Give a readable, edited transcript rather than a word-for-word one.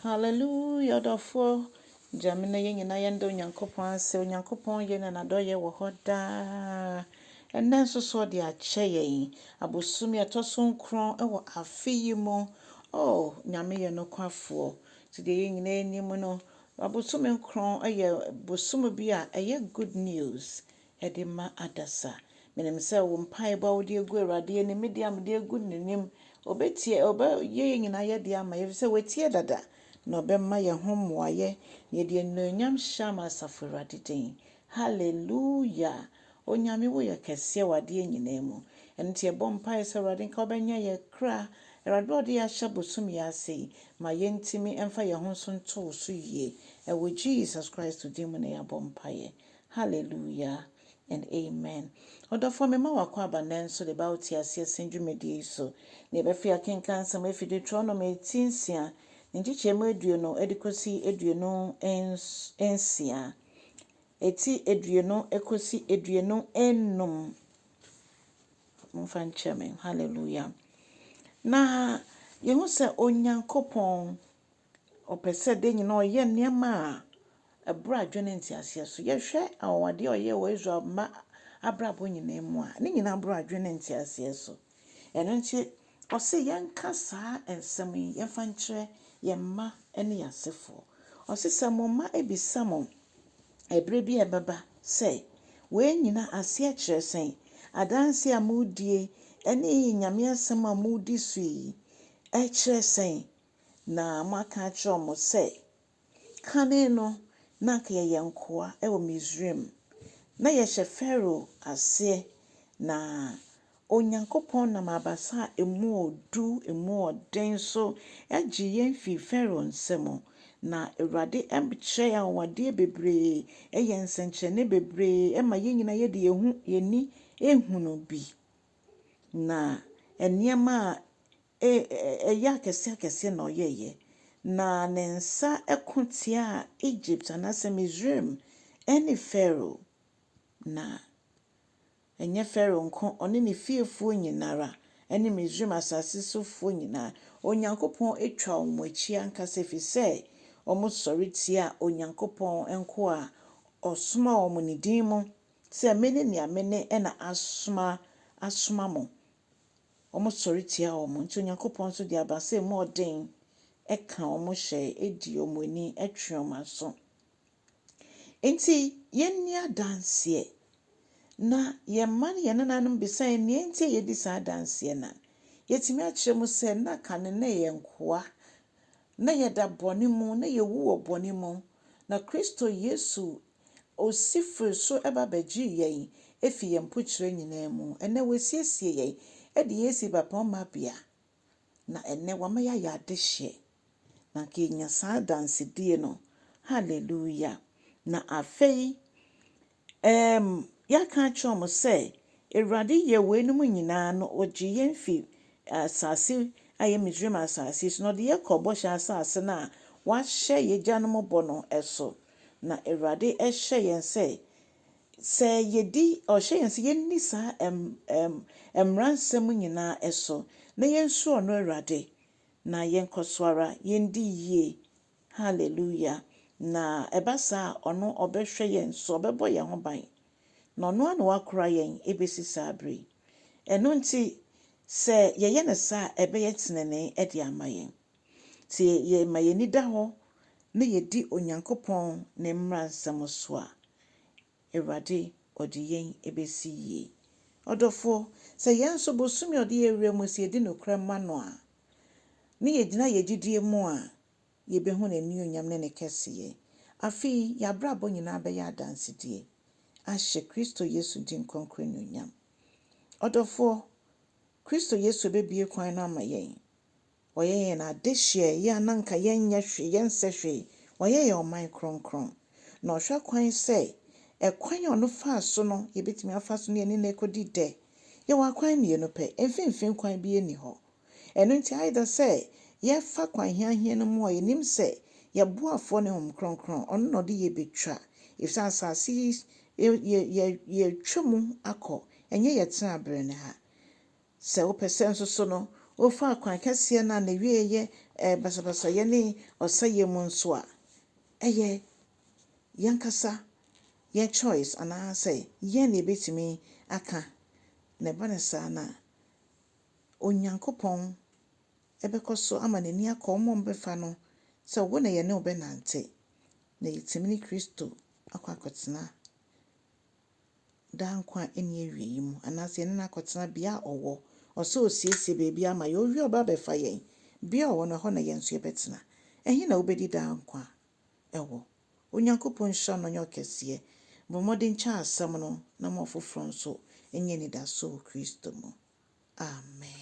Hallelujah, ɔdɔfoɔ. Gya me na yɛn nyinaa yɛnda Onyankopɔn ase. Onyankopɔn yɛ na n'adɔyɛ wɔ hɔ daa. Ɛnnɛ nso so ɔde akyɛ yɛn. Abosome a ɛtɔ so nkron wɔ afe yi mu. Oh, Nyame yɛ nokwafoɔ. Nti deɛ yɛn nyinaa anim no, abosome nkron yɛ bosome bi a ɛyɛ good news de ma adasa. Menim sɛ wo mpaebɔ a wode agu Awurade anim, me deɛ a mede agu n'anim, ɔbɛtie, ɔbɛyɛ yɛn nyinaa yɛ deɛ ama yɛn, ɛfiri sɛ watie dada, na ɔbɛma yɛn ho mmuaeɛ, na yɛde animuonyam hyɛ ama Asafo Awurade din. Hallelujah! Onyame woyɛ kɛseɛ wɔ adeɛ nyinaa mu. Ɛno nti yɛbɔ mpaeɛ sɛ Awurade nka wobɛnya yɛ kra. Awurade a ɔde yɛ ahyɛ bosome yi ase yi, ma yɛntumi mfa yɛn ho nso nto wo so yie. Ɛwɔ Jesus Christ din mu na yɛabɔ mpaeɛ. Hallelujah and amen. Ɔdɔfoɔ mema wakɔ aba nnɛ nso de ba wo te aseɛ sen dwumadie yi so. Na yɛbɛfi akenkan nsɛm afi Deuteronomy ti 6, ne nkyekyɛmu 20 de kɔsi 26. Eti 20 kɔsi 25. Momfa nkyɛ me. Hallelujah. Na yɛhu sɛ Onyankopɔn ɔpɛ sɛ de nyinaa ɔyɛ nneɛma a ɛboro adwene nteaseɛ so. Yɛhwɛ anwanwadeɛ a ɔyɛɛ wɔ Israel mma abrabɔ nyinaa mu a, ne nyinaa boro adwene nteaseɛ so. Ɛno nti, ɔse yɛnka saa nsɛm yi, yɛmfa nkyerɛ yɛn mma ne yɛn asefoɔ. Ɔse sɛ mo mma ebisa mo ɛberɛ bi a ɛbɛba sɛ, wei nyinaa aseɛ kyerɛ sɛn? Adanse a modie ne Nyame asɛm a modi so yi ɛkyerɛ sɛn? Na moaka akyerɛ wɔn sɛ, kane no, na anka yɛyɛ nkoa wɔ Misraim. Na yɛhyɛ Farao aseɛ, na Onyankopɔn nam abasa a emu ɔdu, emu ɔden so agye yɛn fi Farao nsam. Na Awurade kyerɛ yɛn anwanwadeɛ bebree, ɛyɛ nsɛnkyerɛnne bebree ma yɛn nyinaa yɛde yɛn ho yɛn ani ehunu bi. Na nneɛma a ɛyɛ akɛseɛ akɛseɛ na ɔyɛeɛ. Na ne nsa ko tiaa Egypt anaasɛ Misraim ne Farao. Na ɛnyɛ Farao nko, ɔne ne fiefoɔ nyinara ne Misraim asase sofoɔ nyinaa. Onyankopɔn atwa wɔn akyi ankasa ɛfiri sɛ wɔsɔre tia Onyankopɔn nkoa a ɔsoma wɔn ne din mu sɛ me ne nea me ne na asoma asoma mo. Wɔsɔre tia wɔn nti Onyankopɔn nso de abasa a emu ɔden ka wɔn hyɛ, di wɔn ani, twe wɔn aso. Nti yɛnni adanseɛ na yɛn mma ne yɛn nananom bisa yɛn nea nti a yɛdi saa adanseɛ no a, yɛtumi akyerɛ mu sɛ na kane na yɛyɛ nkoa, na yɛda bɔne mu, na yɛwu wɔ bɔne mu. Na Kristo Yesu osi firi so ba bɛgyee yɛn efi yɛn mpokyerɛ nyinaa mu. Ɛnnɛ wasiesie yɛn de yɛn asi bapɔmma bea. Na ɛnnɛ wama yɛayɛ adehyeɛ. Na anka yɛnya saa adansedie no. Hallelujah. Na afei, yɛaka akyerɛ wɔn sɛ Awurade yɛ weinom nyinaa no, ɔgye yɛn fi asase a ɛyɛ Misraim asase so na ɔde yɛn kɔ bɔhyɛ asase no a wahyɛ yɛn agyanom bɔ no so. Na Awurade hyɛ yɛn sɛ, sɛ yɛdi, ɔhyɛ yɛn sɛ yɛnni saa mmara nsɛm nyinaa so na yɛnsuro ɔno Awurade na yɛnkɔ so ara yɛndi yie. Hallelujah. Na ɛba saa a, ɔno ɔbɛhwɛ yɛn so, ɔbɛbɔ yɛn ho ban. Na ɔno ara na wakora yɛn ebesi saa bere yi. Ɛno nti, sɛ yɛyɛ no saa a, ɛbɛyɛ tenenee de ama yɛn. Sɛ yɛma yɛn ani da hɔ na yɛdi Onyankopɔn ne mmara nsɛm so a, Awurade ɔde yɛn ebesi yie. Ɔdɔfoɔ, sɛ yɛn nso bosome a ɔde yɛn wura mu sɛ yɛdi nokorɛ ma no a, ne yɛgyina yɛn gyidie mu a, yɛbɛhu n'animuonyam ne ne kɛseyɛ. Afei, yɛn abrabɔ nyinaa bɛyɛ adansedie ahyɛ Kristo Yesu din kronkron animuonyam. Ɔdɔfoɔ, Kristo Yesu bɛbue kwan no ama yɛn. Ɔyɛ yɛn adehyeɛ, yɛn a na anka yɛnyɛ hwee, yɛnsɛ hwee. Wayɛ yɛn ɔman kronkron. Na ɔhwɛ kwan sɛ ɛkwan a ɔno faa so no, yɛbɛtumi afa so ne yɛne no akɔdi dɛ. Yɛwɔ akwan mmienu pɛ, mfimfini kwan bi nni hɔ. Ɛno nti either sɛ yɛfa kwan hiahia no mu a yɛnim sɛ yɛboafoɔ ne Honhom Kronkron, ɔno na ɔde yɛ bɛtwa. Ɛfiri asase yi yɛtwa mu akɔ, ɛnyɛ yɛ tenaberɛ ne ha. Sɛ wopɛ sɛ nso so no, Wofa kwan kɛseɛ no a n'awieɛ yɛ eh, basabasayɛ ne ɔsɛeɛ mu nso a, ɛyɛ yɛn ankasa yɛn choice anaasɛ yɛn na yɛbɛtumi aka. Na ɛba no saa no a, Onyankopɔn ɛbɛkɔ so ama n'ani akɔ wɔn a wɔbɛfa no sɛ wo na yɛne wo bɛnante na yɛtumi ne Kristo akɔ akɔtena daa nkwa a ɛnni awieeɛ mu anaasɛ yɛne no akɔtena bea a ɔwɔ. Ɔsɛ osiesie baabi ama yɛn. Owie a ɔba abɛfa yɛn. Bea a ɔwɔ no, ɛhɔ na yɛn nso yɛbɛtena. Ɛhe na wobɛdi daa nkwa ɛwɔ? Onyankopɔn nhyira no ɔnyɛ ɔkɛseɛ. Bɔ mmɔden kyɛ asɛm no na ma ɔfoforɔ nso nyɛ anidaso wɔ Kristo mu. Amen.